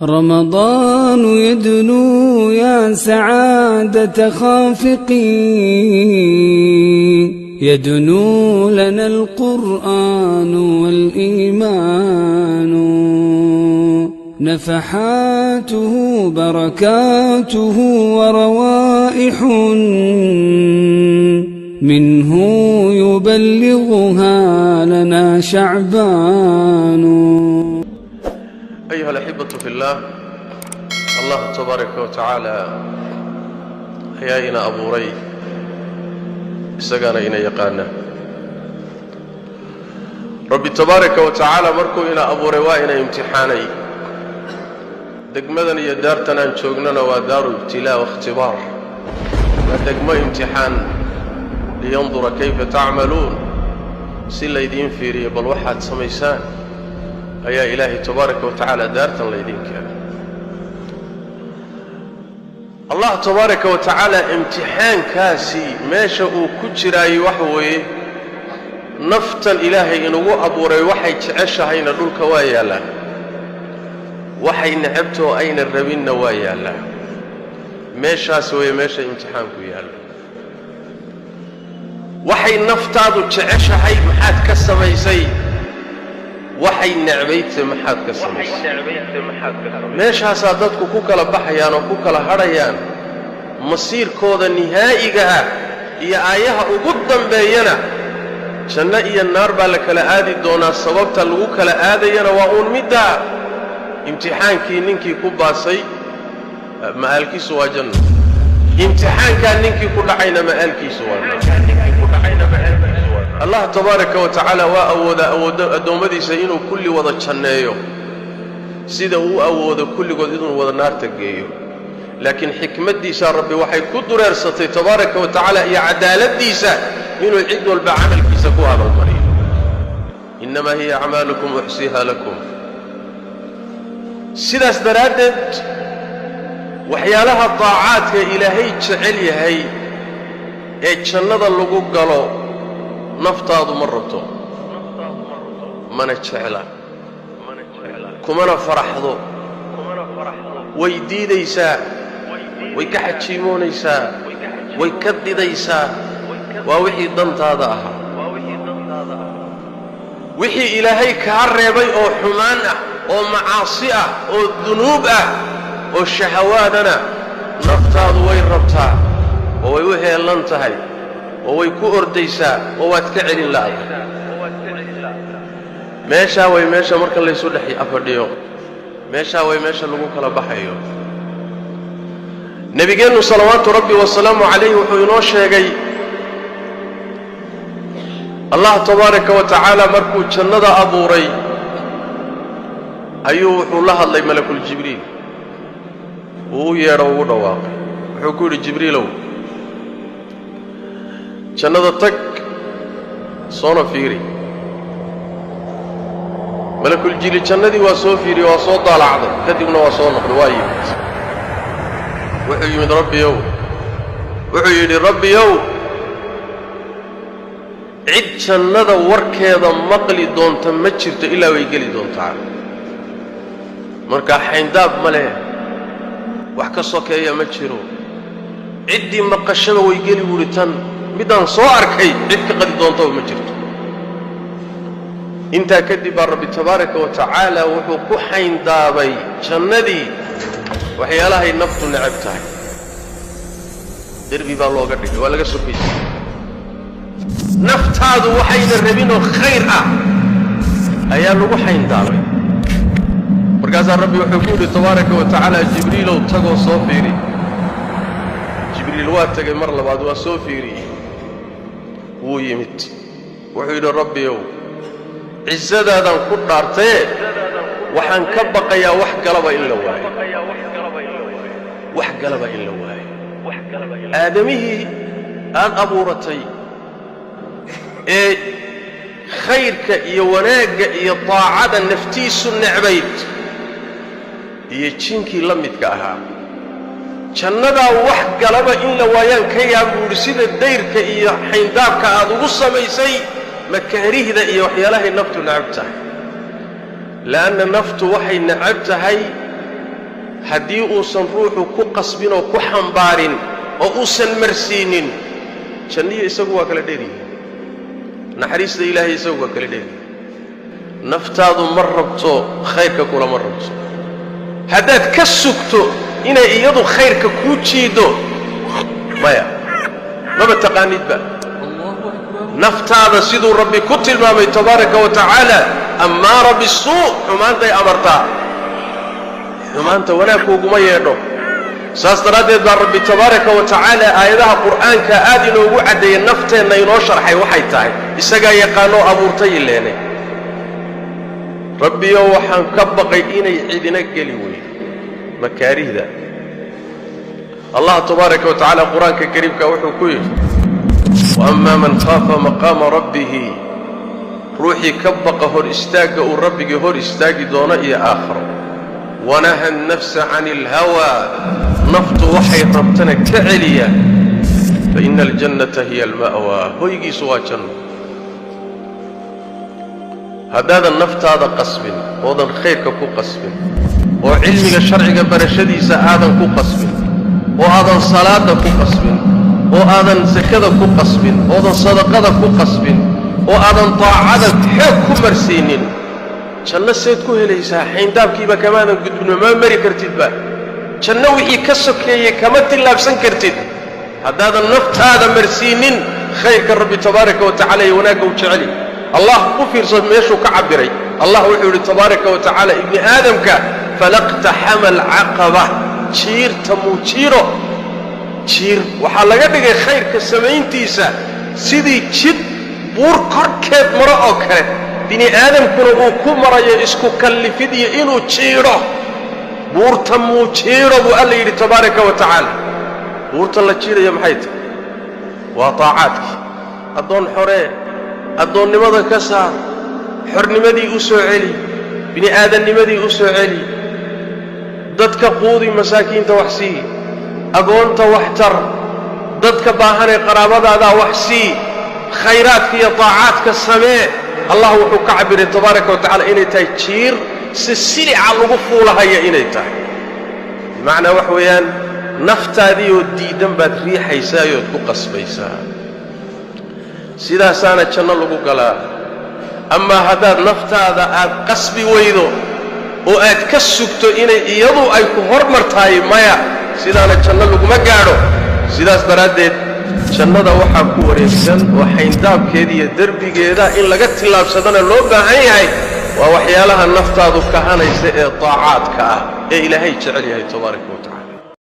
رمضان يدنو يا سعادة خافقين، يدنو لنا القرآن والإيمان، نفحاته بركاته وروائح منه يبلغها لنا شعبان. أيها الأحبة في الله، Allah tabaaraka wa tacaala ayaa ina abuuray, isagaana ina yaqaana. Rabbi tabaaraka wa tacaala markuu ina abuuray waa ina imtixaanay. Degmadan iyo daartan aan joognana waa daaru ibtilaa waاkhtibaar, waa degmo imtixaan. لينظر كيف تعملون, si laydiin fiiriyo bal waxaad samaysaan ayaa Ilaahay tabaaraka wa tacaala daartan laydiin keenay. Allah tabaaraka wa tacaala imtixaankaasi meesha uu ku jiraayo waxa weeye, naftan Ilaahay inugu abuuray waxay jeceshahayna dhulka waa yaallaa, waxay necabtoo ayna rabinna waa yaallaa. Meeshaas weeye meesha imtixaanku yaallo. Waxay naftaadu jeceshahay maxaad ka samaysay? Waxay necbayte maxaad ka samaysay? Meeshaasaa dadku ku kala baxayaan oo ku kala hadhayaan. Masiirkooda nihaa'iga ah iyo aayaha ugu dambeeyana janno iyo naar baa la kala aadi doonaa. Sababta lagu kala aadayana waa uun middaa: imtixaankii ninkii ku baasay ma'aalkiisu waa janno, imtixaankaa ninkii ku dhacayna ma'aalkiisu waa naar. Allah tabaaraka wa tacaala waa awoodaa awooddo addoommadiisa inuu kulli wada janneeyo, sida uu awoodo kulligood inuu wada naarta geeyo, laakiin xikmaddiisa Rabbi waxay ku dureersatay tabaaraka wa tacaala iyo cadaaladdiisa inuu cid walba camalkiisa ku abaalmariyo. إنما هي أعمالكم أحصيها لكم. Sidaas daraaddeed waxyaalaha daacaadka Ilaahay jecel yahay ee jannada lagu galo naftaadu ma rabto, mana jecla, kumana faraxdo, way diidaysaa, way ka xajiimoonaysaa, way ka didaysaa. Waa wixii dantaada ahaa. Wixii Ilaahay kaa reebay oo xumaan ah oo macaasi ah oo dunuub ah oo shahawaadana naftaadu way rabtaa oo way u heellan tahay oo way ku ordaysaa oo waad ka celin la'da. Meeshaa way meesha marka laysu dhex fadhiyo, meeshaa way meesha lagu kala baxayo. Nebigeennu salawaatu Rabbi wasalaamu calayh wuxuu inoo sheegay, Allah tabaaraka wa tacaala markuu jannada abuuray ayuu wuxuu la hadlay Malakuljibriil. Wuu u yeedho, ugu dhawaaqay, wuxuu ku yidhi: "Jibriilow, jannada tag, soona fiiri." Malakuljibriil jannadii waa soo fiiriyey, waa soo daalacday, kadibna waa soo noqday, waa yimid. Wuxuu yimid Rabbiyow, wuxuu yidhi: "Rabbiyow, cid jannada warkeeda maqli doonta ma jirto ilaa way geli doontaa. Markaa xayndaab ma leh, wax ka sokeeya ma jiro, ciddii maqashaba way geli." Buuhi: "Tan middaan soo arkay cid ka qadi doontaba ma jirto." Intaa kadib baa Rabbi tabaaraka wa tacaala wuxuu ku xayndaabay jannadii waxyaalahay naftu necab tahay. Derbi baa looga dhigay, waa laga sokaysay. Naftaadu waxayna rabinoo khayr ah ayaa lagu xayndaabay. Markaasaa Rabbi wuxuu ku yidhi tabaaraka wa tacaala: "Jibriilow, tagoo soo fiiri." Jibriil waa tegay mar labaad, waa soo fiiriyey, wuu yimid. Wuxuu yidhi: "Rabbiyow, cisadaadaan ku dhaartaye, waxaan ka baqayaa wax galaba in la waayo, wax galaba in la waayo. Aadamihii aad abuuratay ee khayrka iyo wanaagga iyo daacada naftiisu necbayd iyo jinkii la midka ahaa, jannadaa wax galaba in la waayaan ka yaab," buu yidhi, "sida dayrka iyo xayndaabka aad ugu samaysay makaarihda iyo waxyaalahay naftu necab tahay." Le'anna naftu waxay necab tahay. Haddii uusan ruuxu ku qasbin oo ku xambaarin oo uusan marsiinin, janniyo isagu waa kala dheeryihin, naxariista Ilaahay isagu waa kala dheeryihin. Naftaadu ma rabto khayrka, kulama rabto. Haddaad ka sugto inay iyadu khayrka kuu jiiddo, maya, maba taqaanidba. Naftaada siduu Rabbi ku tilmaamay tabaaraka wa tacaala, ammaara bisuu, xumaantay amartaa, xumaanta wanaag kuuguma yeedho. Saas daraaddeed baa Rabbi tabaaraka wa tacaala aayadaha Qur'aanka aad inoogu caddeeyey, nafteenna inoo sharxay waxay tahay. Isagaa yaqaanoo abuurtay ileenay. Rabbiyo, waxaan ka baqay inay cidina geli weydo makaarihda. Allah tabaaraka wa tacaala Qur-aanka kariimka wuxuu ku yidhi: وأما من خاف مقام ربه, ruuxii ka baqa hor istaagga uu Rabbigii hor istaagi doono iyo aakharo, ونهى النفس عن الهوى, naftu waxay rabtana ka celiya, فإن الجنة هي المأوى, hoygiisu waa janno. Haddaadan naftaada qasbin oodan khayrka ku qasbin, oo cilmiga sharciga barashadiisa aadan ku qasbin, oo aadan salaadda ku qasbin, oo aadan sakada ku qasbin, oodan sadaqada ku qasbin, oo aadan taacada xoog ku marsiinin, janno seed ku helaysaa? Xayndaabkiiba kamaadan gudbin, ma mari kartidba. Janno wixii ka sokeeyey kama tillaabsan kartid haddaadan naftaada marsiinin khayrka Rabbi tabaaraka wa tacala iyo wanaagga u jeceli. Allah u fiirso meeshuu ka cabbiray. Allah wuxuu yidhi tabaaraka wa tacaala, ibni aadamka فلا اقتحم العقبة, jiirta muu jiiro. Jiir waxaa laga dhigay khayrka samayntiisa sidii jid buur korkeed maro oo kale, bini aadamkuna uu ku marayo isku kallifid iyo inuu jiidho buurta. Muu jiidho buu Alla yidhi tabaaraka wa tacaala. Buurta la jiidhaya maxay tahay? Waa taacaadkii. Addoon xoree, addoonnimada ka saar, xornimadii u soo celi, bini aadannimadii u soo celi. Dadka quudi, masaakiinta wax sii, agoonta wax tar, dadka baahanee qaraabadaadaa wax sii, khayraadka iyo taacaadka samee. Allah wuxuu ka cabbiray tabaaraka wa tacala inay tahay jiir si silica lagu fuulahaya inay tahay. Bimacnaa wax weeyaan, naftaadiioo diiddan baad riixaysaayood ku qasbaysaa. Sidaasaana janno lagu galaa. Amaa haddaad naftaada aad qasbi weydo oo aad ka sugto inay iyadu ay ku hormartahay, maya, sidaana janno laguma gaadho. Sidaas daraaddeed jannada waxaa ku wareegsan oo xayndaabkeeda iyo derbigeeda in laga tillaabsadana loo baahan yahay waa waxyaalaha naftaadu kahanaysa ee taacaadka ah ee Ilaahay jecel yahay tabaaraka wa tacala.